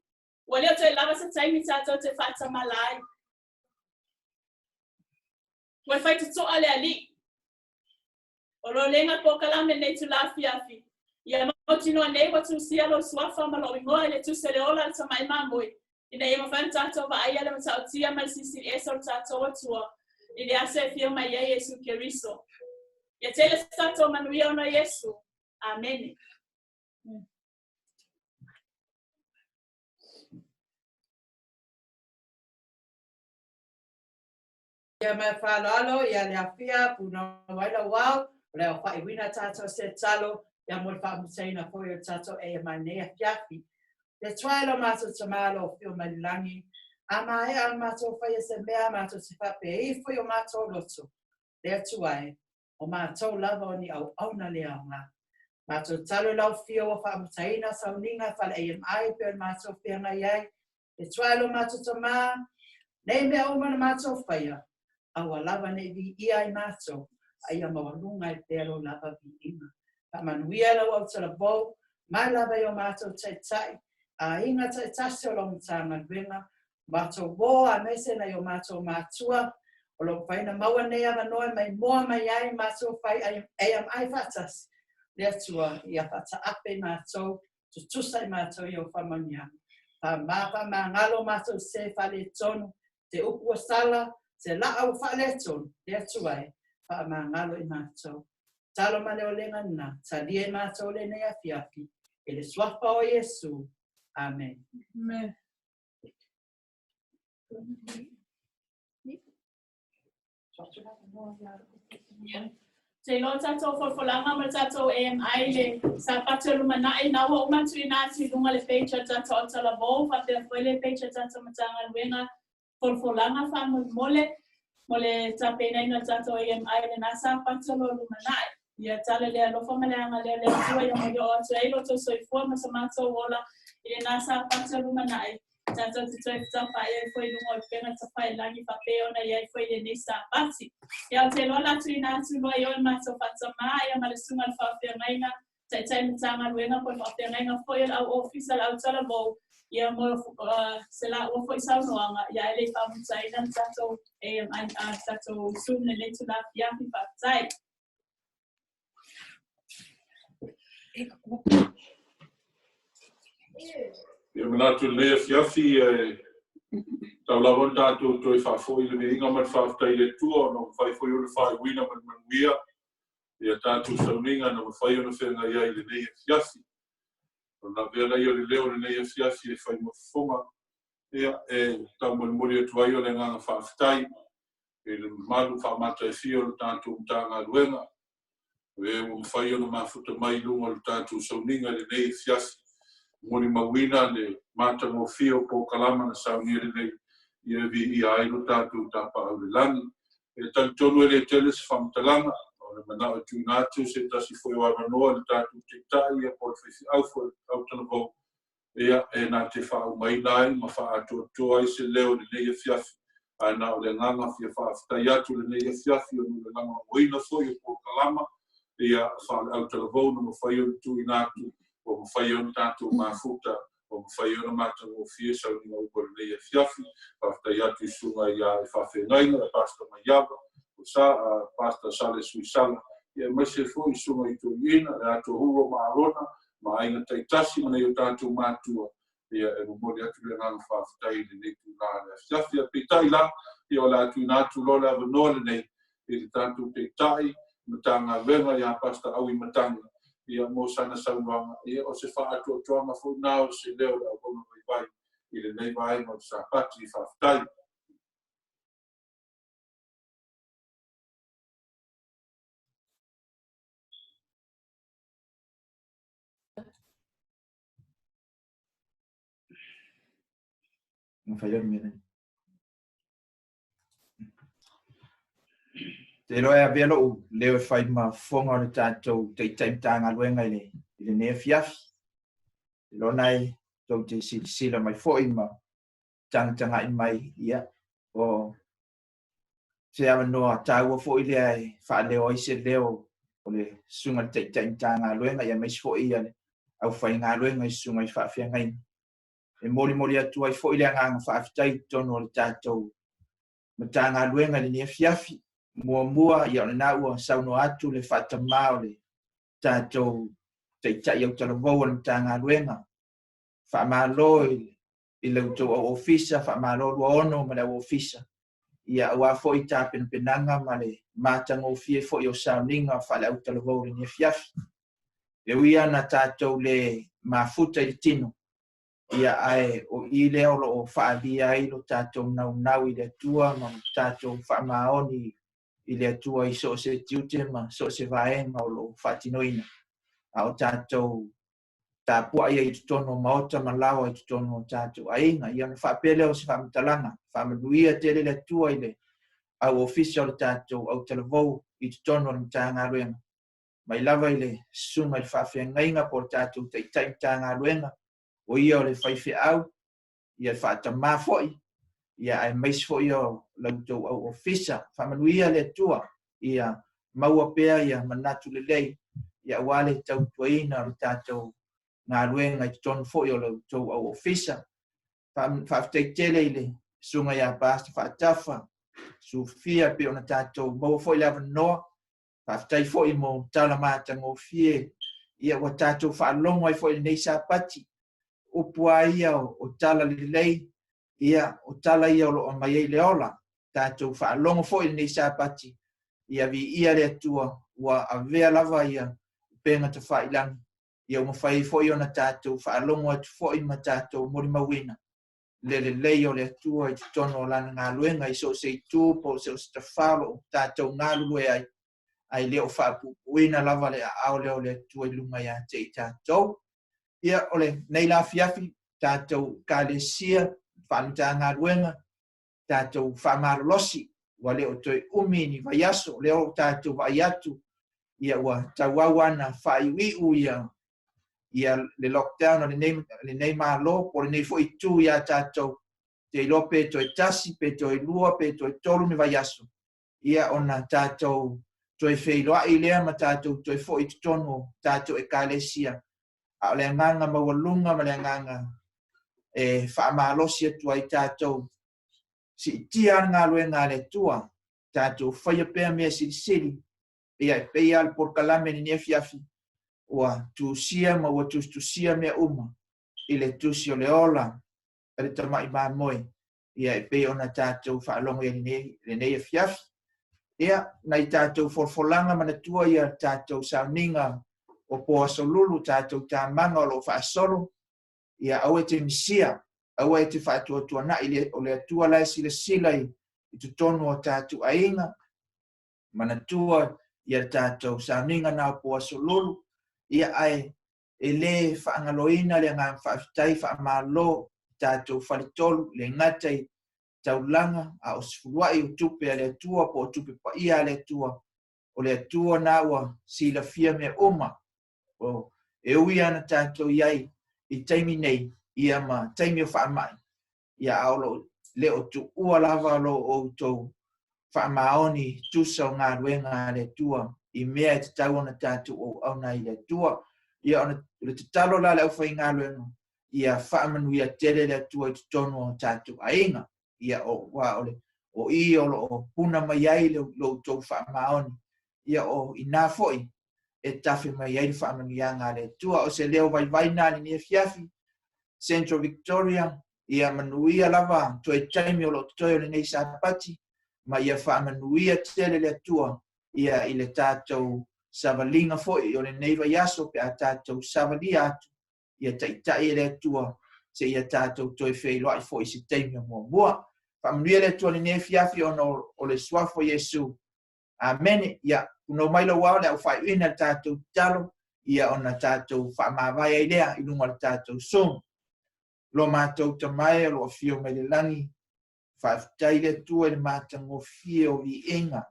ua le o toe lava se taimi tatou te faatamala ai. Ua e faitotoa le Alii. O lo lega polokalame lenei itula afiafi, ia mautinoa nei ua tusia lou suafa ma lou igoa i le Tusi o le Ola a le Tamai Mamoe, ina ia mafai ona tatou vaaia le matautia ma le Silisili Ese o le tatou Atua i le aso e afio mai ai Iesu Keriso. Ia tele se tatou manuia ona o Iesu. Amene. Ia ma le faaaloalo ia le afia punau ai lau ao, o le aofaiuina tatou se talo, ia mo le faamutaina foi o le tatou AMI nei afiafi. Le Atua e lo matou Tama lo afio mai le lagi, a maea ona matou faia se mea matou te faapea ifo i o matou loto, le Atua e, o matou lava o ni auauna le aoga. Matou talo i lau afio ua faamutaina sauniga fale AMI e pei ona matou feagai ai, Le Atua e lo matou Tama, nei mea uma na matou faia, aua lava ne i viia ai matou, a ia maualuga ai pea lou lava viiga. Faamanuia lau autalavou, mai lava i o matou taitai, aiga taitasi o lau Matagaluega, matou uo aemaise nai o matou matua, o lo o mafai ona maua nei avanoa e maimoa mai ai matou fai AMI faatasi, le Atua ia faataape i matou tutusa i matou i ou faamanuiaga. Faamā faamagalo matou se faaletonu, te upu ua sala, se laa ua faaletonu, le Atua e, faamagalo i matou. Talo ma le olega lena, talia i matou lenei afiafi, i le Suafa o Iesu. Amen. Amen. Te iloa tatou folafolaga ma le tatou AMI le Sapati o lumanai, na ua uma tuuina atu i luga le page a le tatou Autalavou faapea foi le page a le tatou Matagaluega folafolaga faamolemole mo le tapenaina o le tatou AMI i lena Sapati o lo o lumanai. Ia tala le alofa ma le agalelei o le Atua ia molio'o atu ai lo outou soifua ma so matou ola i lena Sapati o lumanai. Tatou te toe fetafaai ai foi i luga o le upega tafailagi faapea ona i ai foi i lenei Sapati. Ia, ou te iloa la tuuina atu loa i oe le matou faatamā, ia ma le susuga i le faafeagaiga, taitai Matagaluega po o le faafeagaiga foi o le au ofisa, le au talavou, ia mo se laua foi saunoaga, ia ae le i faamutaina le tatou AMI, le tatou Zoom lenei itula afiafi. Faafetai. Ia manatu i lenei afiafi e tau lava ona tatou toe faafoi le viiga ma le faafetai i le Atua ona ua mafai foi ona faaiuina ma le manuia ia tatou sauniga na mafai ona feagai ai i lenei afiafi. Ona avea lea o le leo i lenei afiafi e fai ma fofoga, ia, e taumolimoli atu ai o le agaga faafetai i le mamalu faamataifia o le tatou Matagaluega, o e ua mafai ona mafuta mai i luga o le tatou sauniga i lenei afiafi, molimauina le matagofie o polokalama na saunia lelei ia e viia ai lo tatou Tapaau i le Lagi. E talitonu e le tele se faamatalaga, o le manao e tuuina atu se tasi foi o avanoa i le tatou Taitai ia po o le faifeau foi o le Autalavou Ia, e na te faaumaina ai ma faaatoatoa ai se leo i lenei afiafi, ae na o le agaga fia faafetai atu i lenei afiafi ona o le lagolagoina foi o polokalama, ia, faale-autalavou na mafai ona tuuina atu, ua mafai ona tatou mafuta, ua mafai ona matagofie sauniga uma i lenei afiafi. Faafetai atu i susuga ia e faafeagaiga, le Pastor Maiava, o Sa, Pastor Sale Suisala, ia aemaise foi susuga i toeaiina, le Atua Huro ma Arona, ma aiga taitasi ma nai o tatou matua, ia, e momoli atu le agaga faafetai i lenei tulaga i le afiafi. Ae peitai la, ia, o le a tuuina atu loa le avanoa lenei i le tatou Taitai Matagaluega ia Pastor Aui Matagi, ia, mo sana saunoaga, ia, o se faaatoatoaga foi na o se leo o le auauna vaivai i lenei vaega o le Sapati. Faafetai. Na fai le mea nei. Te iloa e avea lou leo e fai ma fofoga o le tatou Taitai Matagaluega i le i lenei afiafi. Lona e tou te silasila mai foi ma tagatagai mai, ia, o se avanoa taua foi lea e faaleo ai se leo o le Susuga i le Taitai Matagaluega, ia aemaise foi ia le aufaigaluega i Susuga i Faafeagaiga. E molimoli atu ai foi le agaga faafetai i totonu o le tatou Matagaluega i lenei afiafi. Muamua, ia o lena ua saunoa atu le faatamā o le tatou Taitai Autalavou o le Matagaluega. Faamalo i le outou au ofisa, faamalo Luaono ma le au ofisa, ia aua foi tapenapenaga ma le matagofie foi o sauniga faale-autalavou i lenei afiafi. E ui lava na tatou le mafuta i le tino, ia ae o i lea o lo o faaalia ai lo tatou naunau i le Atua ma lo tatou faamaoni i le Atua i so o se tiute ma so o se vaega o lo o faatinoina. A o tatou tapuai ai i totonu o maota ma laoa i totonu o tatou aiga. Ia ona faapea lea o se faamatalaga, faamanuia tele le Atua i le au ofisa o le tatou autalavou i totonu o le Matagaluega, mai lava i le susuga i le faafeagaiga po o le tatou Taitai Matagaluega, o ia o le faifeau, ia le faatamā foi, ia aemaise foi o la outou au ofisa. Faamanuia le Atua, ia maua pea ia manatu lelei, ia aua le tautuaina o le tatou galuega i totonu foi o la outou au ofisa. Faafetai tele i le susuga ia Pastor Faatafa, Sufia, pei ona tatou maua foi le avanoa. Faafetai foi mo tala matagofie, ia ua tatou faalogo ai foi i lenei Sapati. Upu lava ia o tala lelei, ia o tala ia o lo o aumai ai le ola. Tatou faalogo foi i lenei Sapati, ia viia le Atua ua avea lava ia upega tafailagi, ia ua mafai ai foi ona tatou faalogo atu foi ma tatou molimauina le lelei o le Atua i totonu o Lana galuega i so o se itu po o so o se tafā o lo o tatou galulue ai, ae le o faapuupuuina lava le aao lea o le Atua i luga ia te i tatou. Ia, o lenei la afiafi, tatou Ekalesia, Faamatagaluega, tatou faamalolosi, ua le o toe umi ni vaiaso, lea o tatou vaai atu, ia ua tauau ana faaiuiu ia ia le lockdown o lenei Malo po o lenei foi itu ia tatou, te iloa pe toe tasi, pe toe lua, pe toe tolu ni vaiaso, ia ona tatou toe feiloai lea ma tatou toe foi i totonu o tatou Ekalesia. A o le agaga maualuga ma le agaga e faamalosi atu ai tatou, siitia le galuega a le Atua, tatou faia pea mea silisili, ia e pei lava le polokalame i lenei afiafi, ua tusia ma ua tusitusia mea uma i le tusi o le ola a le tamai mamoe, ia e pei ona tatou faalogo i lenei afiafi. Ia, nai tatou folafolaga manatua ia tatou sauniga o po aso lulu, tatou tamaga o lo o faasolo, ia aua e te misia, aua e te faatuatuanai, o le Atua la e silasila i totonu o tatou aiga, manatua ia tatou sauniga na o po aso lulu, ia ae e le faagaloina le agaga faafetai faamalo i tatou faletolu, le gata i taulaga a o sefuluai o tupe a le Atua po o tupe paia a le Atua, o le Atua na ua silafia mea uma, o e ui ana tatou i ai i taimi nei, ia ma taimi o faamai, ia a o lo le o tuua lava lo outou faamaoni tusa o galuega a le Atua i mea e tatau ona tatou auauna ai i le Atua. Ia ona le tatalo la le aufaigaluega, ia faamanuia tele le Atua i totonu o tatou aiga. Ia o ua o le o i o lo o puna mai ai lo outou faamaoni, ia o inā foi e tafe mai ai le faamanuiaga a le Atua. O se leo vaivai na lenei afiafi, Central Victoria, ia manuia lava toe taimi o lo o totoe o lenei Sapati, ma ia faamanuia tele le Atua ia i le tatou savaliga foi o lenei vaiaso pe a tatou savalia atu, ia taitai e le Atua se ia tatou toe feiloai foi se taimi o muamua. Faamanuia le Atua lenei afiafi ona o le suafa o Iesu. Amene. Ia, punou mai lou ao le au faaiuina le tatou tatalo, ia ona tatou faamavae ai lea i luga o le tatou Zoom. Lo matou Tama e o lo o afio mai le lagi, faafetai le Atua i le matagofie o viiga,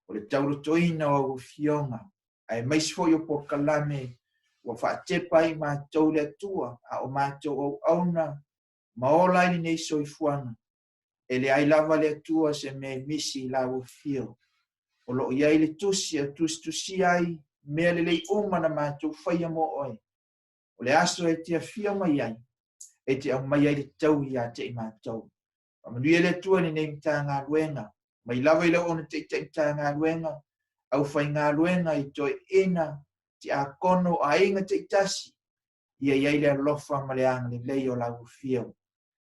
o le taulotoina o au afioga, aemaise foi o polokalame Ua faatepa ai i matou le Atua, a o matou auauna ma ola ai lenei soifuaga. E leai lava le Atua se mea e misi i lau afio. O lo o i ai le tusi e tusitusia ai mea lelei uma na matou faia mo oe. O le aso e te afio mai ai, e te aumaia ai le taui ia te i matou. Faamanuia le Atua i lenei Matagaluega, mai lava i lau auauna taitai Matagaluega, aufaigaluega i toeaiina, tiakono, aiga taitasi, ia i ai le alofa ma le agalelei o lau afio.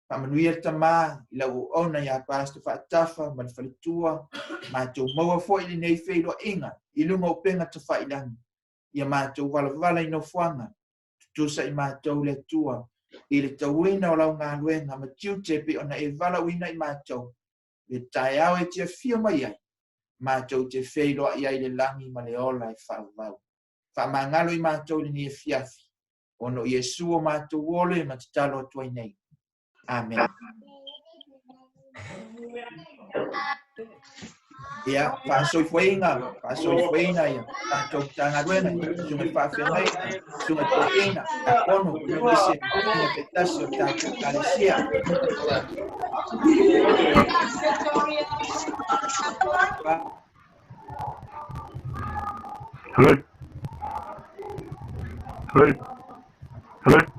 Faamanuia le Tama i lau auauna ia Pastor Faatafa ma le faletua, matou maua foi lenei feiloaiga i luga o upega tafailagi, ia matou valavala i nofoaga, tutusa i matou le Atua i le tauina o lau galuega ma tiute e pei ona e valaauina i matou, le taeao e te afio mai ai, matou te feiloai ai i le lagi ma le ola e faavavau. Faamagalo i matou i lenei afiafi, ona o Iesu o matou ole ma tatalo atu ai nei. Amen. Ia, faasoifuaina, faasoifuaina ia tatou Matagaluega, susuga i faafeagaiga, susuga i toeaiina, diakono, aemaise aiga taitasi o le tatou Ekalesia. Hello? Hello? Hello?